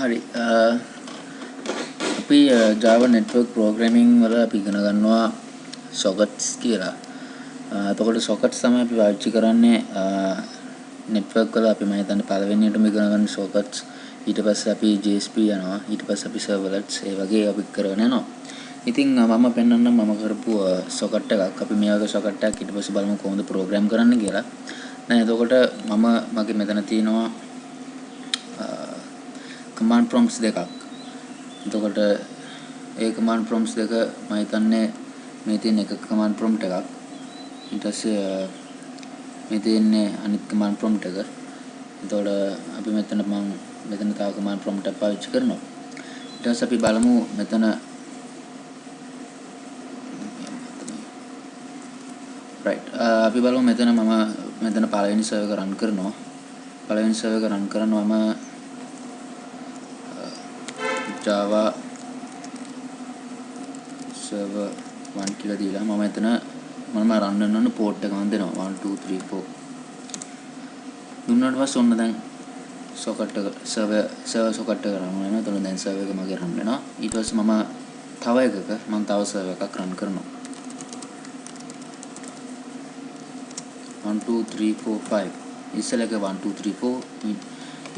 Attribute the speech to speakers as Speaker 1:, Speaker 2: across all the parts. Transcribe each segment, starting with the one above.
Speaker 1: හරි, අපි Java network programming වල අපි ඉගෙන ගන්නවා sockets කියලා. එතකොට sockets තමයි අපි පාවිච්චි කරන්නේ network වල. අපි මම හිතන්නේ පළවෙනියටම ඉගෙන ගන්න sockets, ඊට පස්සේ අපි JSP යනවා, ඊට පස්සේ අපි servlets, ඒ වගේ අපි කරගෙන යනවා. ඉතින් මම පෙන්වන්නම් මම කරපු socket එකක්. අපි මේ වගේ socket එකක් ඊට පස්සේ බලමු කොහොමද ප්‍රෝග්‍රෑම් කරන්න කියලා. දැන් එතකොට මම මගේ මෙතන තියෙනවා command prompts දෙකක්. එතකොට ඒ command prompts දෙක මම හිතන්නේ මේ තියෙන එක command prompt එකක්. ඊට පස්සේ මේ තියෙන්නේ අනිත් command prompt එක. එතකොට අපි මෙතන මම මෙතන තව command prompt එකක් පාවිච්චි කරනවා. ඊට පස්සේ අපි බලමු මෙතන, right, අපි බලමු මෙතන මම මෙතන පළවෙනි සර්වර් එක රන් කරනවා. පළවෙනි සර්වර් එක රන් කරන මම Java server 1 කියලා දීලා මම එතන මම රන් වෙන්න ඕන පෝට් එක මම දෙනවා 1 2 3 4. දුන්නාට පස්සේ ඔන්න දැන් සොකට් එක සර්වර් සොකට් එක රන් වෙනවා. එතකොට දැන් සර්වර් එක මගේ රන් වෙනවා. ඊට පස්සේ මම තව එකක මම තව සර්වර් එකක් රන් කරනවා 1 2 3 4 5. ඉස්සෙල්ලා එක 1 2 3 4,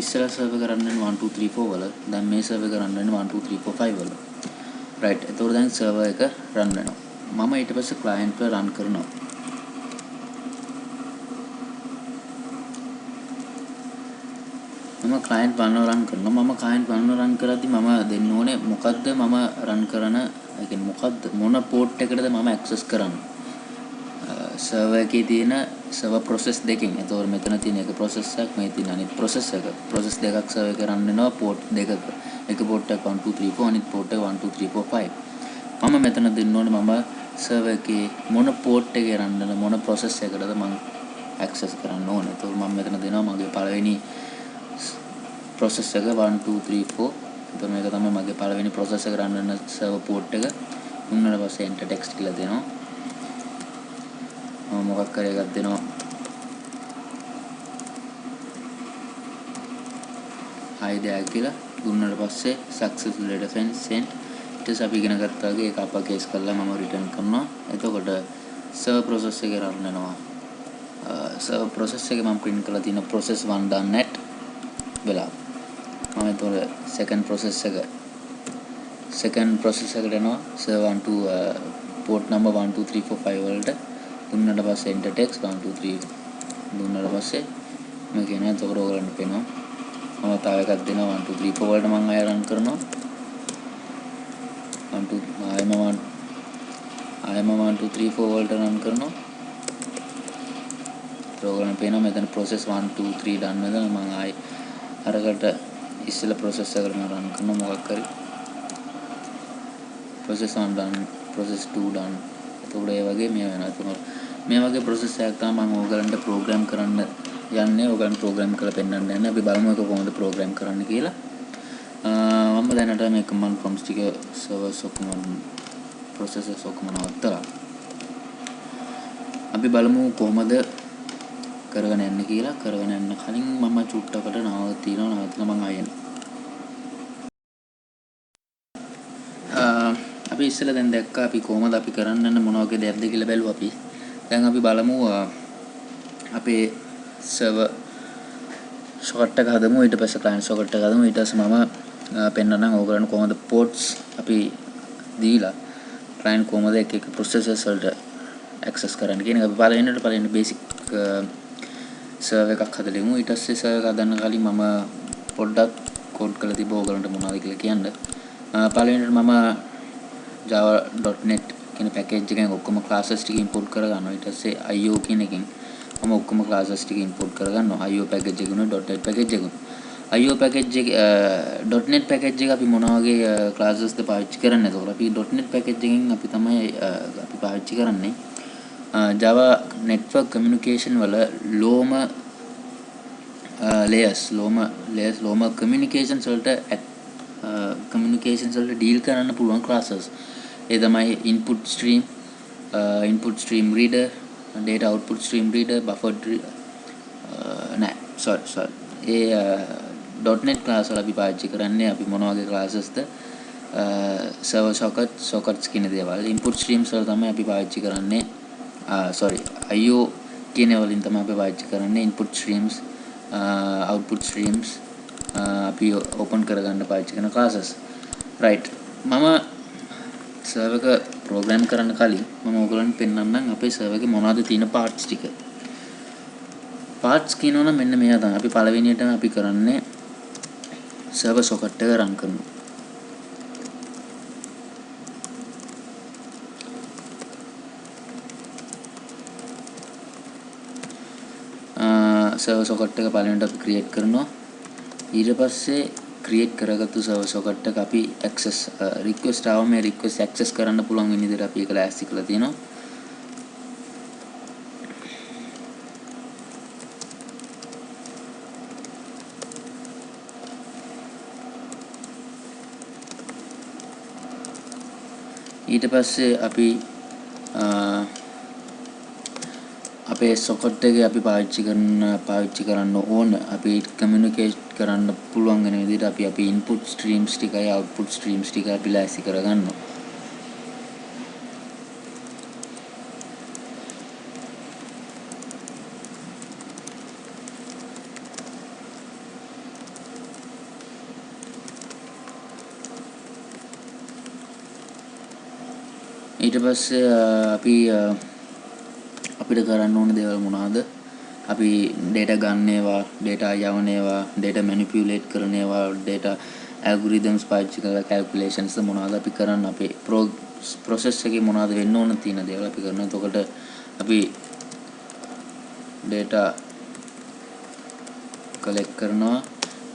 Speaker 1: ඉස්සෙල්ලා සර්වර් එක රන් වෙන්නේ 1 2 3 4 වල. දැන් මේ සර්වර් එක රන් වෙන්නේ 1 2 3 4 5 වල. රයිට්, එතකොට දැන් සර්වර් එක රන් වෙනවා. මම ඊට පස්සේ ක්ලයන්ට් එක රන් කරනවා. මම ක්ලයන්ට් 1 රන් කරනවා. මම ක්ලයන්ට් 1 රන් කරද්දි මම දෙන්න ඕනේ මොකද්ද මම රන් කරන, ඒ කියන්නේ මොකද්ද මොන පෝට් එකටද මම ඇක්සස් කරන්නේ සර්වර් එකේ තියෙන සර්වර් ප්‍රොසෙස් දෙකෙන්. එතකොට මෙතන තියෙන එක ප්‍රොසෙස් එකක්, මේ තියෙන අනිත් ප්‍රොසෙස් එක. ප්‍රොසෙස් දෙකක් සර්වර් එකේ රන් වෙනවා පෝට් දෙකක. එක පෝට් එකක් 1 2 3 4, අනිත් පෝට් එක 1 2 3 4 5. මම මෙතන දෙන්න ඕනේ මම සර්වර් එකේ මොන පෝට් එකේ රන් වෙන මොන ප්‍රොසෙස් එකටද මං ඇක්සස් කරන්න ඕනේ. එතකොට මම මෙතන දෙනවා මගේ පළවෙනි ප්‍රොසෙස් එක 1 2 3 4. එතකොට මේක තමයි මගේ පළවෙනි ප්‍රොසෙස් එක රන් වෙන සර්වර් පෝට් එක. දුන්නාට පස්සේ enter text කියලා දෙනවා. මම මොකක් හරි එකක් දෙනවා hi there කියලා. දුන්නාට පස්සේ successful data sent. ඊට පස්සේ අපි ඉගෙන ගත්තා වගේ ඒක අපර් කේස් කරලා මම රිටර්න් කරනවා. එතකොට සර්වර් ප්‍රොසෙස් එක රන් වෙනවා. සර්වර් ප්‍රොසෙස් එක මම ප්‍රින්ට් කරලා තියෙන process 1 done at වෙලාව. මම එතකොට සෙකන්ඩ් ප්‍රොසෙස් එකට එනවා සර්වර් 1 2 පෝට් නම්බර් 1 2 3 4 5 වලට. දුන්නාට පස්සේ enter text 1 2 3 දුන්නාට පස්සේ මේක එනවා. එතකොට ඔයගොල්ලන්ට පේනවා මම තව එකක් දෙනවා 1 2 3 4 වලට මම ආයෙ රන් කරනවා 1 2 ආයෙම 1 2 3 4 වලට රන් කරනවා. එතකොට ඔයගොල්ලන්ට පේනවා මෙතන process 1 2 3 done වෙනවා. මම ආයෙ අරකට ඉස්සෙල්ලා process එකට මම රන් කරනවා මොකක් හරි process 1 done, process 2 done. එතකොට ඒ වගේ මේ වෙනවා. එතකොට මේ වගේ process එකක් තමයි මම ඕගලන්ට ප්‍රෝග්‍රෑම් කරන්න යන්නේ. ඕගලන්ට ප්‍රෝග්‍රෑම් කරලා පෙන්නන්න යන්නේ. අපි බලමු ඒක කොහොමද ප්‍රෝග්‍රෑම් කරන්න කියලා. මම දැනට මේ command prompts ටික servers ඔක්කොම processes ඔක්කොම නවත්තලා අපි බලමු කොහොමද කරගෙන යන්නේ කියලා. කරගෙන යන්න කලින් මම චුට්ටකට නවතිනවා. නවත්තලා මම ආයෙ එනවා. අපි ඉස්සෙල්ලා දැන් දැක්කා අපි කොහොමද අපි කරන්න යන මොන වගේ දෙයක්ද කියලා බැලුවා අපි. දැන් අපි බලමු අපේ සර්වර් සොකට් එක හදමු. ඊට පස්සේ ක්ලයන්ට් සොකට් එක හදමු. ඊට පස්සේ මම පෙන්නන්නම් ඕගොල්ලන්ට කොහොමද පෝට්ස් අපි දීලා ක්ලයන්ට් කොහොමද එක එක ප්‍රොසෙසර්ස් වලට ඇක්සස් කරන්න කියන එක. අපි පළවෙනියට බේසික් සර්වර් එකක් හදලෙමු. ඊට පස්සේ සර්වර් එක හදන්න කලින් මම පොඩ්ඩක් කෝඩ් කරලා තිබ්බ ඕගොල්ලන්ට මොනවද කියලා කියන්න. පළවෙනියට මම java.net කියන පැකේජ් එකෙන් ඔක්කොම ක්ලාසස් ටික ඉම්පෝට් කරගන්නවා. ඊට පස්සේ io කියන එකෙන් මම ඔක්කොම ක්ලාසස් ටික ඉම්පෝට් කරගන්නවා. io package එකුනේ .net package එකුනේ. io package එක .net package එක අපි මොන වගේ ක්ලාසස්ද පාවිච්චි කරන්නේ? එතකොට අපි .net package එකෙන් අපි තමයි අපි පාවිච්චි කරන්නේ Java network communication වල ලෝම layers, ලෝම communications වලට communications වලට ඩීල් කරන්න පුළුවන් ක්ලාසස්. ඒ තමයි input stream, input stream reader, data output stream reader, buffered නෑ, sorry, ඒ .NET class වල අපි පාවිච්චි කරන්නේ අපි මොන වගේ classes ද? Server socket, sockets කියන දේවල්. Input streams වල තමයි අපි පාවිච්චි කරන්නේ, sorry, IO කියන වලින් තමයි අපි පාවිච්චි කරන්නේ input streams, output streams අපි open කරගන්න පාවිච්චි කරන classes. Right, මම සර්වර් එක ප්‍රෝග්‍රෑම් කරන්න කලින් මම ඕගොල්ලන්ට පෙන්නන්නම් අපේ සර්වර් එකේ මොනවද තියෙන පාර්ට්ස් ටික. පාර්ට්ස් කියනවා නම් මෙන්න මේවා තමයි. අපි පළවෙනියටම අපි කරන්නේ සර්වර් සොකට් එක රන් කරනවා. සර්වර් සොකට් එක පළවෙනියට අපි ක්‍රියේට් කරනවා. ඊට පස්සේ ක්‍රියේට් කරගත්තු සර්වර් සොකට් එක අපි ඇක්සස් රික්වෙස්ට් ආවම මේ රික්වෙස්ට් ඇක්සස් කරන්න පුළුවන් වෙන විදිහට අපි ඒක ලෑස්ති කරලා තියෙනවා. ඊට පස්සේ අපි අපේ සොකට් එකේ අපි පාවිච්චි කරන්න ඕන අපි කමියුනිකේට් කරන්න පුළුවන් වෙන විදිහට අපි අපේ ඉන්පුට් ස්ට්‍රීම්ස් ටිකයි අවුට්පුට් ස්ට්‍රීම්ස් ටිකයි අපි ලෑස්ති කරගන්නවා. ඊට පස්සේ අපි අපිට කරන්න ඕන දේවල් මොනවාද? අපි ඩේටා ගන්න ඒවා, ඩේටා යවන ඒවා, ඩේටා මැනිපියුලේට් කරන ඒවා, ඩේටා ඇල්ගොරිතම්ස් පාවිච්චි කරලා කැල්කියුලේෂන්ස් මොනවාද අපි කරන්න, අපේ ප්‍රොසෙස් එකේ මොනවාද වෙන්න ඕන තියෙන දේවල් අපි කරනවා. එතකොට අපි ඩේටා කලෙක්ට් කරනවා,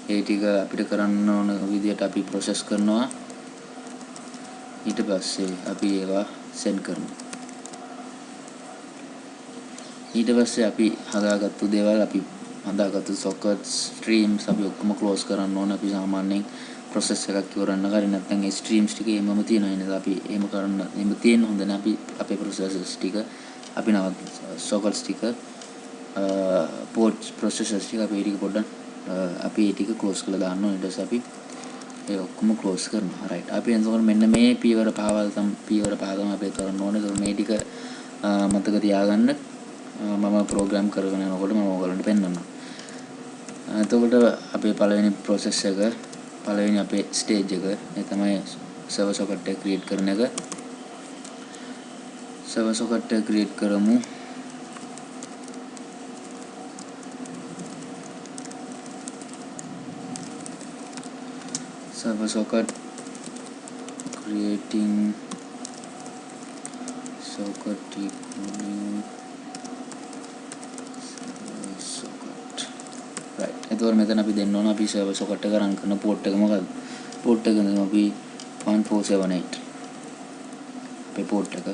Speaker 1: ඒ ටික අපිට කරන්න ඕන විදියට අපි ප්‍රොසෙස් කරනවා. ඊට පස්සේ අපි ඒවා සෙන්ඩ් කරනවා. ඊට පස්සේ අපි හදාගත්තු දේවල්, අපි හදාගත්තු සොකට්ස්, ස්ට්‍රීම්ස් අපි ඔක්කොම ක්ලෝස් කරන්න ඕන. අපි සාමාන්‍යයෙන් ප්‍රොසෙස් එකක් ඉවර වෙන කරේ නැත්නම් ඒ ස්ට්‍රීම්ස් ටික එහෙමම තියෙනවා. ඒ නිසා අපි එහෙම කරන්න, එහෙම තියෙන්න හොඳ නෑ. අපි අපේ ප්‍රොසෙසස් ටික අපි නවත් සොකට්ස් ටික, පෝට්ස් ප්‍රොසෙසස් ටික අපි ඒ ටික පොඩ්ඩක්, අපි ඒ ටික ක්ලෝස් කරලා දාන්න ඕන. ඊට පස්සේ අපි ඒ ඔක්කොම ක්ලෝස් කරනවා. රයිට්, අපි එතකොට මෙන්න මේ පියවර පහවල් පියවර පහ තමයි අපි කරන්න ඕනේ. එතකොට මේ ටික මතක තියාගන්න. මම ප්‍රෝග්‍රෑම් කරගෙන යනකොට මම ඔයගොල්ලන්ට පෙන්නන්නම්. එතකොට අපේ පළවෙනි ප්‍රොසෙස් එක, පළවෙනි අපේ ස්ටේජ් එක, ඒ තමයි සර්වර් සොකට් එක ක්‍රියේට් කරන එක. සර්වර් සොකට් එක ක්‍රියේට් කරමු. Server socket creating socket equal new server socket. Right, එතකොට මෙතන අපි දෙන්න ඕන අපි සර්වර් සොකට් එක රන් කරන පෝට් එක මොකද්ද? පෝට් එක දෙමු අපි 1478 අපේ පෝට් එක.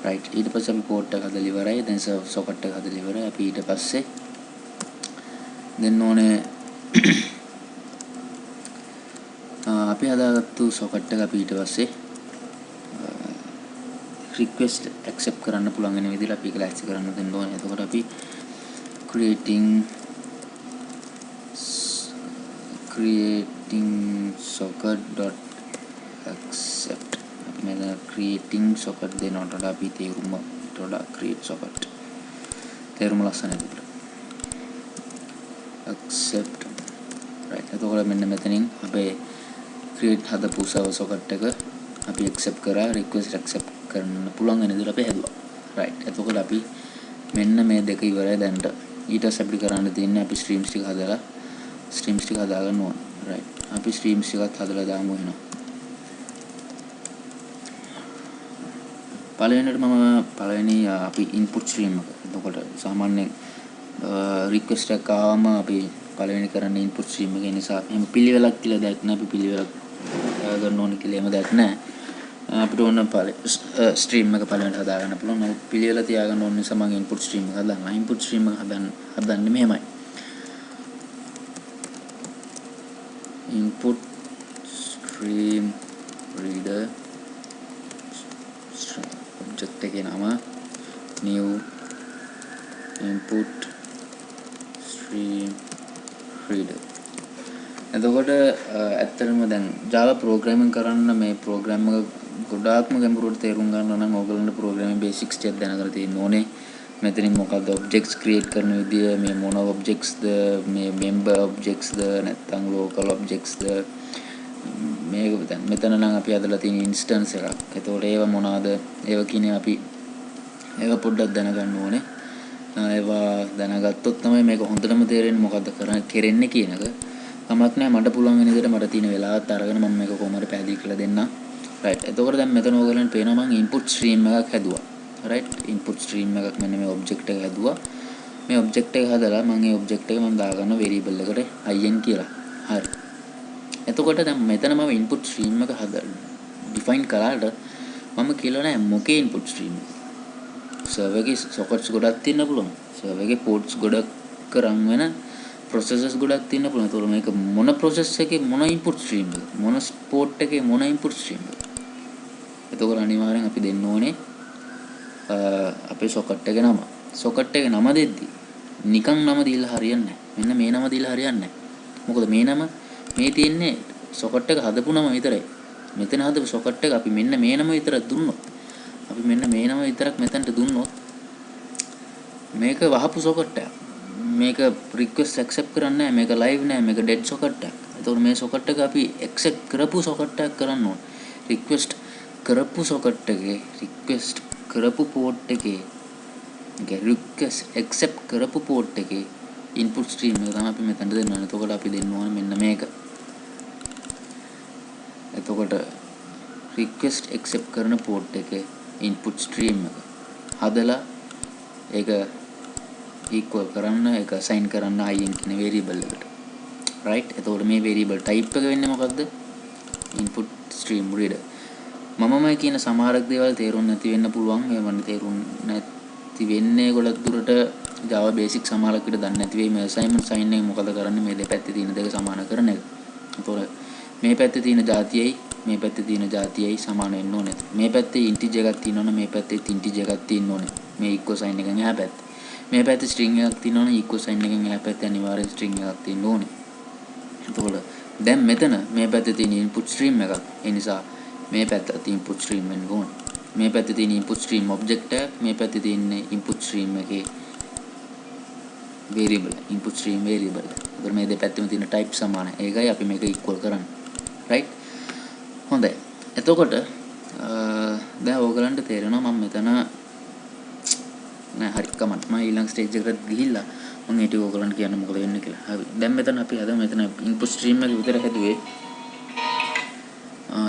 Speaker 1: රයිට්, ඊට පස්සේ අපි පෝට් එක හදලා ඉවරයි. දැන් සර්වර් සොකට් එක හදලා ඉවරයි. අපි ඊට පස්සේ දෙන්න ඕනේ අපි හදාගත්තු සොකට් එක අපි ඊට පස්සේ රික්වෙස්ට් ඇක්සෙප්ට් කරන්න පුළුවන් වෙන විදිහට අපි ඒක ලෑස්ති කරන්න දෙන්න ඕනේ. එතකොට අපි creating socket dot accept අපි මෙතන creating socket දෙනවට වඩා අපි තේරුම ඊට වඩා create socket තේරුම ලස්සනයි එතකොට. Accept. Right, එතකොට මෙන්න මෙතනින් අපේ create හදපු server socket එක අපි accept කරා, request accept කරන්න පුළුවන් වෙන විදිහට අපි හැදුවා. Right, එතකොට අපි මෙන්න මේ දෙක ඉවරයි දැනට. ඊට පස්සේ අපිට කරන්න තියෙන්නේ අපි streams ටික හදලා streams ටික හදාගන්න ඕන. Right, අපි streams ටිකත් හදලා දාමු එහෙනම්. පළවෙනියට මම අපි input stream එක. එතකොට සාමාන්‍යයෙන් request එකක් ආවම අපි පළවෙනි කරන්නේ input stream එක. ඒ නිසා එහෙම පිළිවෙලක් කියලා දෙයක් නෑ. අපි පිළිවෙලක් හදාගන්න ඕන කියලා එහෙම දෙයක් නෑ. අපිට ඕන ස්ට්‍රීම් එක පළවෙනිට හදාගන්න පුළුවන්. නමුත් පිළිවෙල තියාගන්න ඕන නිසා මම input stream එක හදන්නම්. Input stream එක හදන්නේ මෙහෙමයි. Input stream reader object එකේ නම new input stream reader. එතකොට ඇත්තටම දැන් Java programming කරන්න මේ ප්‍රෝග්‍රෑම් එක ගොඩාක්ම ගැඹුරට තේරුම් ගන්න නම් ඕගොල්ලන්ට ප්‍රෝග්‍රෑමින් බේසික්ස් ටිකක් දැනගෙන තියෙන්න ඕනේ. මෙතනින් මොකද්ද ඔබ්ජෙක්ට්ස් ක්‍රියේට් කරන විදිය, මේ මොන ඔබ්ජෙක්ට්ස්ද, මේ මෙම්බර් ඔබ්ජෙක්ට්ස්ද නැත්නම් ලෝකල් ඔබ්ජෙක්ට්ස්ද, මේක දැන් මෙතන නම් අපි හදලා තියෙන ඉන්ස්ටන්ස් එකක්. එතකොට ඒවා මොනවාද? ඒවා කියන අපි ඒවා පොඩ්ඩක් දැනගන්න ඕනේ. ඒවා දැනගත්තොත් තමයි මේක හොඳටම තේරෙන්නේ මොකද්ද කරන්නේ කියන එක. කමක් නෑ, මට පුළුවන් වෙන විදිහට මට තියෙන වෙලාවත් අරගෙන මම මේක කොහොම හරි පැහැදිලි කරලා දෙන්නම්. රයිට්. එතකොට දැන් මෙතන ඕගොල්ලන්ට පේනවා මං ඉන්පුට් ස්ට්‍රීම් එකක් හැදුවා. රයිට්. ඉන්පුට් ස්ට්‍රීම් එකක් මෙන්න මේ ඔබ්ජෙක්ට් එක හැදුවා. මේ ඔබ්ජෙක්ට් එක හදලා මං ඒ ඔබ්ජෙක්ට් එක මං දාගන්න වේරියබල් එකට in කියලා. හරි. එතකොට දැන් මෙතන මම ඉන්පුට් ස්ට්‍රීම් එක හදලා ඩිෆයින් කරාට මම කියලා නෑ මොකේ ඉන්පුට් ස්ට්‍රීම් එක. සර්වර් එකේ සොකට්ස් ගොඩක් තියෙන්න පුළුවන්. සර්වර් එකේ පෝට්ස් ගොඩක් කරන් වෙන ප්‍රොසෙසර්ස් ගොඩක් තියෙන්න පුළුවන්. ඒතකොට මේක මොන ප්‍රොසෙස් එකේ මොන ඉන්පුට් ස්ට්‍රීම් එක, මොන පෝට් එකේ මොන ඉන්පුට් ස්ට්‍රීම් එක. එතකොට අනිවාර්යෙන් අපි දෙන්න ඕනේ අපේ සොකට් එකේ නම. සොකට් එකේ නම දෙද්දි නිකන් නම දීලා හරියන්නේ නැහැ. මෙන්න මේ නම දීලා හරියන්නේ නැහැ. මොකද මේ නම මේ තියෙන්නේ සොකට් එක හදපු නම විතරයි. මෙතන හදපු සොකට් එක අපි මෙන්න මේ නම විතරක් දුන්නොත්, අපි මෙන්න මේ නම විතරක් මෙතනට දුන්නොත් මේක වහපු සොකට් එකක්. මේක රික්වෙස්ට් ඇක්සෙප්ට් කරන්නේ නැහැ. මේක ලයිව් නෑ. මේක ඩෙඩ් සොකට් එකක්. එතකොට මේ සොකට් එක අපි ඇක්සෙප්ට් කරපු සොකට් එකක් කරන්න ඕනේ. රික්වෙස්ට් කරපු සොකට් එකේ, රික්වෙස්ට් කරපු පෝට් එකේ, ඒ රික්වෙස්ට් ඇක්සෙප්ට් කරපු පෝට් එකේ ඉන්පුට් ස්ට්‍රීම් එක තමයි අපි මෙතනට දෙන්න ඕනේ. එතකොට අපි දෙන්න ඕනේ මෙන්න මේක. එතකොට රික්වෙස්ට් ඇක්සෙප්ට් කරන පෝට් එකේ ඉන්පුට් ස්ට්‍රීම් එක හදලා ඒක ඉක්වල් කරන්න, ඒක අසයින් කරන්න in කියන වේරියබල් එකට. රයිට්. එතකොට මේ වේරියබල් ටයිප් එක වෙන්නේ මොකද්ද? Input stream reader. මම මේ කියන සමහරක් දේවල් තේරුම් නැති වෙන්න පුළුවන්. මේ මට තේරුම් නැති වෙන්නේ ගොඩක් දුරට Java basic සමහරක් විට දන්නේ නැති වෙයි. මේ assignment sign එක මොකද කරන්නේ? මේ දෙපැත්තේ තියෙන දෙක සමාන කරන එක. එතකොට මේ පැත්තේ තියෙන ජාතියයි මේ පැත්තේ තියෙන ජාතියයි සමාන වෙන්න ඕනේ. මේ පැත්තේ ඉන්ටිජර් එකක් තියෙනවනම් මේ පැත්තේ ඉන්ටිජර් එකක් තියෙන්න ඕනේ. මේ ඉක්වල් සයින් එකෙන් එහා පැත්තේ. මේ පැත්තේ ස්ට්‍රින්ග් එකක් තියෙනවනම් ඉක්වල් සයින් එකෙන් එහා පැත්තේ අනිවාර්යෙන් ස්ට්‍රින්ග් එකක් තියෙන්න ඕනේ. එතකොට දැන් මෙතන මේ පැත්තේ තියෙන ඉන්පුට් ස්ට්‍රීම් එකක්. ඒ නිසා මේ පැත්තත් ඉන්පුට් ස්ට්‍රීම් වෙන්න ඕනේ. මේ පැත්තේ තියෙන ඉන්පුට් ස්ට්‍රීම් ඔබ්ජෙක්ට් එක, මේ පැත්තේ තියෙන ඉන්පුට් ස්ට්‍රීම් එකේ වේරියබල්, ඉන්පුට් ස්ට්‍රීම් වේරියබල්. එතකොට මේ දෙපැත්තෙම තියෙන ටයිප් සමානයි. ඒකයි අපි මේක ඉක්වල් කරන්නේ. රයිට්. හොඳයි. එතකොට දැන් ඕගලන්ට තේරෙනවා මම මෙතන නෑ, හරි, කමක්. මම ඊළඟ ස්ටේජ් එකට ගිහිල්ලා මම ඒ ටික ඕගලන්ට කියන්න මොකද වෙන්නේ කියලා. හරි. දැන් මෙතන අපි හදමු. මෙතන ඉන්පුට් ස්ට්‍රීම් එක විතර හැදුවේ.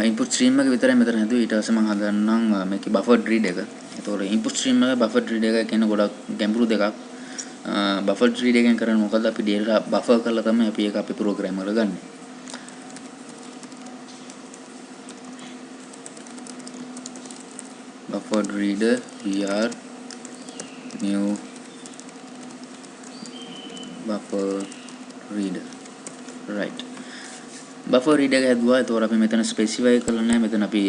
Speaker 1: ඉන්පුට් ස්ට්‍රීම් එක විතරයි මෙතන හැදුවේ. ඊට පස්සේ මම හදන්නම් මේකේ බෆර්ඩ් රීඩ් එක. එතකොට ඉන්පුට් ස්ට්‍රීම් එක, බෆර්ඩ් රීඩ් එක කියන්නේ ගොඩක් ගැඹුරු දෙකක්. බෆර්ඩ් රීඩ් එකෙන් කරන්නේ මොකද්ද? අපි ඩේටා බෆර් කරලා තමයි අපි ඒක අපේ ප්‍රෝග්‍රෑම් වල ගන්නෙ. Buffered reader br new buffer reader. Right. Buffer reader එක හැදුවා. එතකොට අපි මෙතන ස්පෙසිෆයි කරලා නැහැ. මෙතන අපි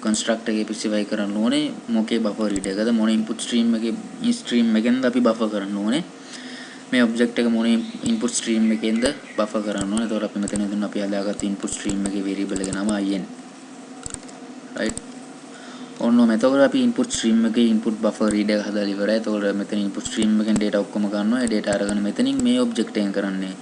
Speaker 1: කන්ස්ට්‍රක්ට් එකේ ස්පෙසිෆයි කරන්න ඕනේ මොකේ බෆර් රීඩර් එකද, මොන ඉන්පුට් ස්ට්‍රීම් එකේ ස්ට්‍රීම් එකෙන්ද අපි බෆර් කරන්න ඕනේ, මේ ඔබ්ජෙක්ට් එක මොන ඉන්පුට් ස්ට්‍රීම් එකෙන්ද බෆර් කරන්න ඕනේ. එතකොට අපි මෙතන දුන්න අපි හදාගත්ත ඉන්පුට් ස්ට්‍රීම් එකේ වේරියබල් එක නම in. Right. ඔන්න ඔහොම. එතකොට අපි ඉන්පුට් ස්ට්‍රීම් එකේ ඉන්පුට් බෆර් රීඩර් එක හදලා ඉවරයි. එතකොට මෙතන ඉන්පුට් ස්ට්‍රීම් එකෙන් ඩේටා ඔක්කොම ගන්නවා. ඒ ඩේටා අරගෙන මෙතනින් මේ ඔබ්ජෙක්ට් එකෙන් කරන්නේ